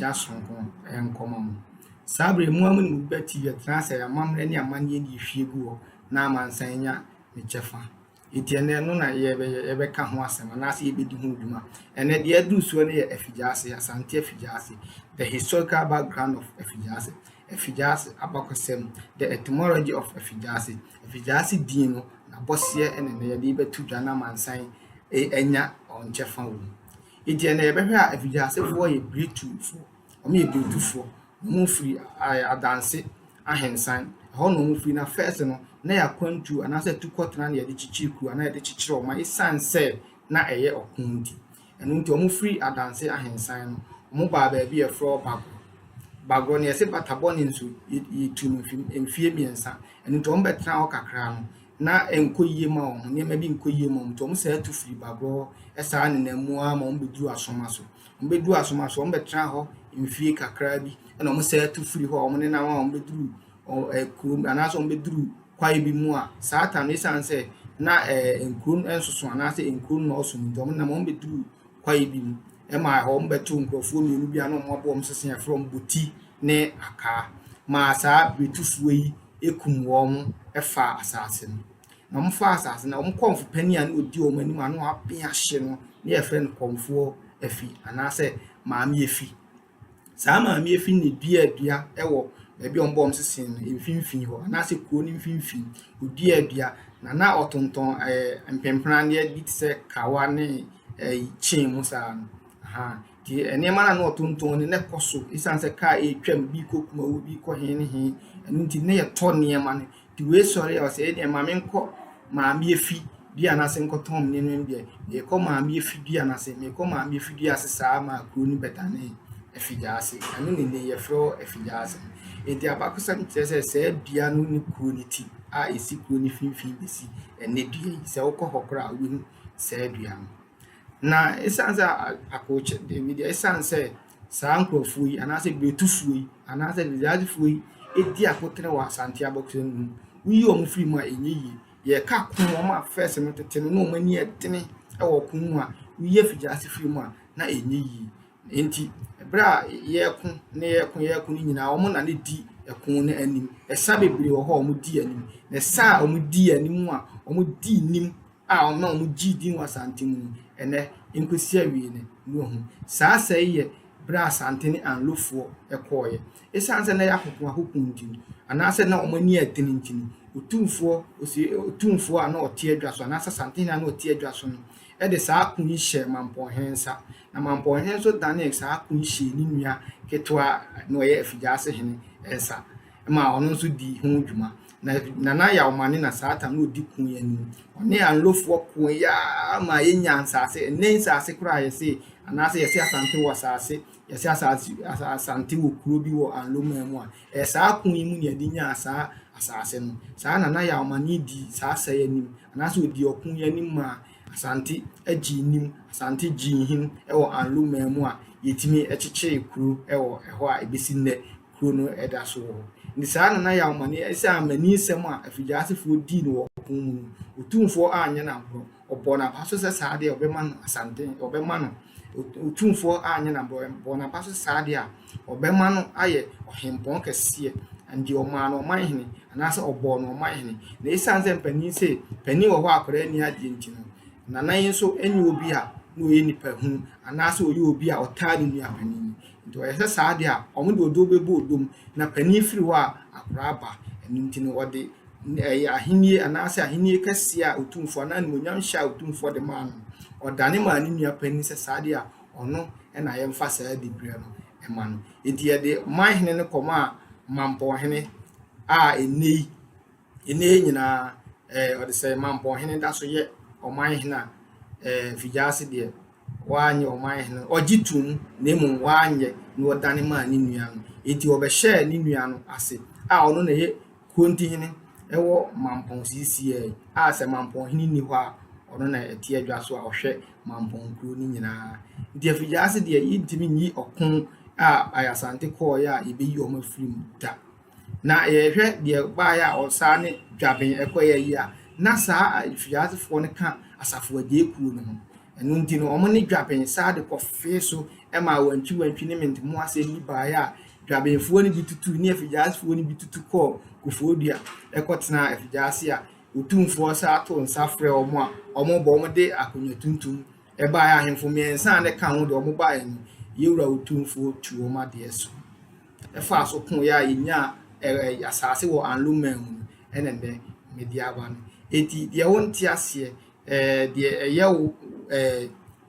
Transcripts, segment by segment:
Nkyea soronko nkɔma mo. Saa berɛ yi, mo ara mo ne mo ba TV yɛtena ase a yɛn amammerɛ ne amanneɛ ne yɛhwie gu hɔ na amansan anya ne kyɛfa. Enti ɛnnɛ ɛno na yɛbɛyɛ, yɛbɛka ho asɛm anaasɛ yɛbɛdi ho dwuma. Ɛnnɛ deɛ aduru soɔ no yɛ Afigyaase, Asante Afigyaase, the historical background of Afigyaase, Afigyaase abakɔsɛm, the etymology of Afigyaase. Afigyaase din no, n'abɔseɛ na ɛnnɛ yɛde rebɛto dwa na amansan anya wɔn kyɛfa wɔ mu. Enti ɛnnɛ yɛbɛhwɛ a Afigyasefoɔ yɛ Bretufoɔ. Wɔyɛ Bretufoɔ. Wɔfiri Adanse Ahensan. Ɛhɔ na wɔfiri. Na first no, na yɛ akwantuo anaasɛ atukɔtena na yɛde kyekyere kuro anaa yɛde kyekyere ɔman ɛsiane sɛ na ɛyɛ ɔko nti. Ɛno nti wɔfiri Adanse Ahensan no, wɔbaa baabi a yɛfrɛ hɔ Bagorɔ. Bagorɔ no yɛse bata bɔne nso yɛtu no mfeɛ mmiɛnsa. Ɛno nti wɔbɛtena hɔ kakra no, na ɛnkɔ yie ma wɔn, nneɛma bi nkɔ yie ma wɔn nti wɔsan tu firi Bagorɔ hɔ saa nenam mu ara ma wɔbɛduru Asomaso. Wɔbɛduru Asomaso, wɔbɛtena hɔ mfeɛ kakra bi ɛna wɔsan tu firi hɔ a wɔnenam a wɔbɛduru kurom anaasɛ wɔbɛduru kwaeɛ bi mu a saa time no ɛsiane sɛ na nkuro no nsoso anaasɛ nkuro nnɔɔso nti wɔnam wɔbɛduru kwaeɛ bi mu ma ɛhɔ wɔbɛto nkurɔfoɔ mmienu bi a na wɔabɔ wɔn sese a yɛfrɛ wɔn Boti ne Akaa maa saa Bretufoɔ yi kum wɔn faa asase no. Na wɔfaa asase no, wɔn kɔmfo panin a na ɔdi wɔn anim a na waben ahye no na yɛfrɛ no Kɔmfoɔ Afi anaasɛ Maame Afi. Saa Maame Afi no na ɛduaa dua wɔ baabi a wɔbɔ wɔn sese no mfimfini hɔ anaasɛ kuro no mfimfini. Ɔduaa dua na na ɔtontɔn mpempenadeɛ bi te sɛ kawa ne kyen mu saa no. Aha. Nti nneɛma no a na ɔtontɔn no na ɛkɔ so ɛsiane sɛ kaa ɛretwam, bi rekɔ Kumawu, bi rekɔ he ne he. Ɛno nti na yɛtɔ nneɛma no. Nti wei sɔre a ɔsɛ ɛdeɛ ma menkɔ Maame Afi dua no ase nkɔtɔn me nneɛma bi. Merekɔ Maame Afi dua no ase, merekɔ Maame Afi dua ase saa ma kuro no bɛdanee Afigyaase. Ɛno na nnɛ yɛfrɛ hɔ Afigyaase. Nti abakɔsɛm kyerɛ sɛ saa dua no ne kuro no ti a ɛsi kuro no mfimfini bɛsi ɛnnɛ dua yi. Sɛ wokɔ hɔ koraa a wobɛhu saa dua no. Na ɛsiane sɛ akɔkyɛ ɛsiane sɛ saa nkurɔfoɔ yi anaasɛ Bretufoɔ yi anaasɛ Afigyasefoɔ yi di akotene wɔ Asante abakɔsɛm mu, woyi wɔn firi mu a ɛnyɛ yie. Yɛka ko wɔn a first no tete no na wɔn ani yɛ dene wɔ ko mu a, woyi Afigyaase firi mu a na ɛnyɛ yie. Nti berɛ a yɛreko na yɛreko yɛreko no nyinaa wɔn na na di ɛko no anim. Ɛsa bebree wɔ hɔ a wɔdi anim. Na ɛsa a wɔdi anim a wɔdi nim a ɔma wɔgyee din wɔ Asante mu no, ɛnnɛ nkɔsi awie no, na wahu. Saa sa yi yɛ berɛ a Asante ne Anlofoɔ kɔeɛ. Ɛsiane sɛ na ɛyɛ akokoakoko nti no, anaasɛ na wɔn ani yɛ den nti no, Otumfoɔ, Otumfoɔ a na ɔte adwa so anaasɛ Asantehene a na ɔte adwa so no de saa ko yi hyɛɛ Mampɔnhene nsa. Na Mampɔnhene nso danee saa ko yi hyɛɛ ne nua ketewa a na ɔyɛ Afigyaasehene nsa ma ɔno nso dii ho dwuma. Na Nana Yaw Mane na saa tam na ɔdi ko yi anim. Ɔne Anlofoɔ koeɛ ara ma yɛnyaa nsase. Ɛnnɛ nsase koraa a yɛse anaasɛ yɛse Asante wɔ asase, yɛse asase Asante wɔ kuro bi wɔ Anlo man mu a, ɛyɛ saa ko yi mu na yɛde nyaa saa asase no. Saa Nana Yaw Mane dii saa sa yi anim anaasɛ ɔdii ɔko yi anim maa Asante gyee nim, Asante gyee nhini wɔ Anlo man mu a yɛtumi kyekyeree kuro wɔ ɛhɔ a ɛbɛsi nnɛ kuro no da so wɔ hɔ. Nti saa Nana Yaw Mane, ɛsiane amaninsɛm a Afigyasefoɔ dii no wɔ ɔko mu no, Otumfoɔ anyɛ no agorɔ. Ɔbɔɔ no aba so sɛ saa deɛ ɔbɛma no Asante, ɔbɛma no, Otumfoɔ anyɛ no agorɔ, ɔbɔɔ no aba so saa deɛ a ɔbɛma no ayɛ ɔhempɔn kɛseɛ. Nti ɔmaa no ɔmanhene anaasɛ ɔbɔɔ no ɔmanhene. Na ɛsiane sɛ mpanin se panin wɔ hɔ a akwadaa nni adeɛ nti no, Nana yi nso nyɛ obi a na ɔyɛ nipa hunu anaasɛ ɔyɛ obi a ɔtaa ne nua panin. Nti ɔyɛ sɛ saa deɛ a, wɔde ɔdɔ bɛbɔ ɔdɔ mu, na panin firi hɔ a, akwadaa ba. Ɛno nti no, wɔde ɛyɛ ahennie anaasɛ ahennie kɛseɛ a Otumfoɔ anaa animuonyamhyɛ a Otumfoɔ de maa no no, ɔdane maa ne nua panin sɛ saa deɛ a, ɔno na yɛmfa saa diberɛ no ma no. Nti yɛde ɔmanhene no kɔmaa Mampɔnhene a ɛnnɛ yi, Nnɛ yi nyinaa, ɔde sɛ Mampɔnhene da so yɛ ɔmanhene a, Mfigyaase deɛ, wanyɛ ɔmanhene. Ɔgye toom, na mmom wanyɛ na ɔdane maa ne nua no. Enti ɔbɛhyɛɛ ne nua no ase a ɔno na ɛyɛ Kontihene wɔ Mampɔn seesei a sɛ Mampɔnhene nni hɔ a, ɔno na ɛte adwa so a ɔhwɛ Mampɔn kuro no nyinaa. Nti Afigyaase deɛ, yɛntumi nyi ɔko a Asante kɔeɛ a yɛbɛyi wɔn afiri mu da. Na yɛhwɛ deɛ ɛbaeɛ a ɔsan ne Dwaben kɔeɛ yi a, na saa afiasefoɔ no ka Asafo Agyei kuo no ho. Ɛno nti no, wɔn ne Dwaben san de kɔfee so maa wantwiwantwi ne mentemoasɛm bi baeɛ a Dwabenfoɔ no bi tutu ne Afigyasefoɔ no bi tutu kɔɔ Koforidua kɔtenaa Afigyaase a Otumfoɔ san too nsa frɛɛ wɔn a wɔbɔ wɔn de akonnwa tuntum baeɛ. Ahemfo mmiɛnsa a na ɛka ho deɛ wɔbaeɛ no, Yɛwura Otumfoɔ tuu wɔn adeɛ so. Ɛfaa so koeɛ a yɛnyaa asase wɔ Anloman mu no, ɛna nnɛ mede aba no. Enti deɛ wonte aseɛ, deɛ ɛyɛ wo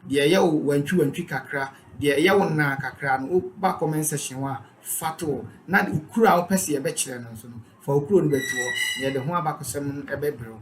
deɛ ɛyɛ wo wantwiwantwi kakra, deɛ ɛyɛ wo naa kakra no, woba comment section hɔ a, fa to hɔ. Na kuro a wopɛ sɛ yɛbɛkyerɛ no nso no, fa wo kuro no bɛto hɔ na yɛde ho abakɔsɛm no bɛbrɛ wo.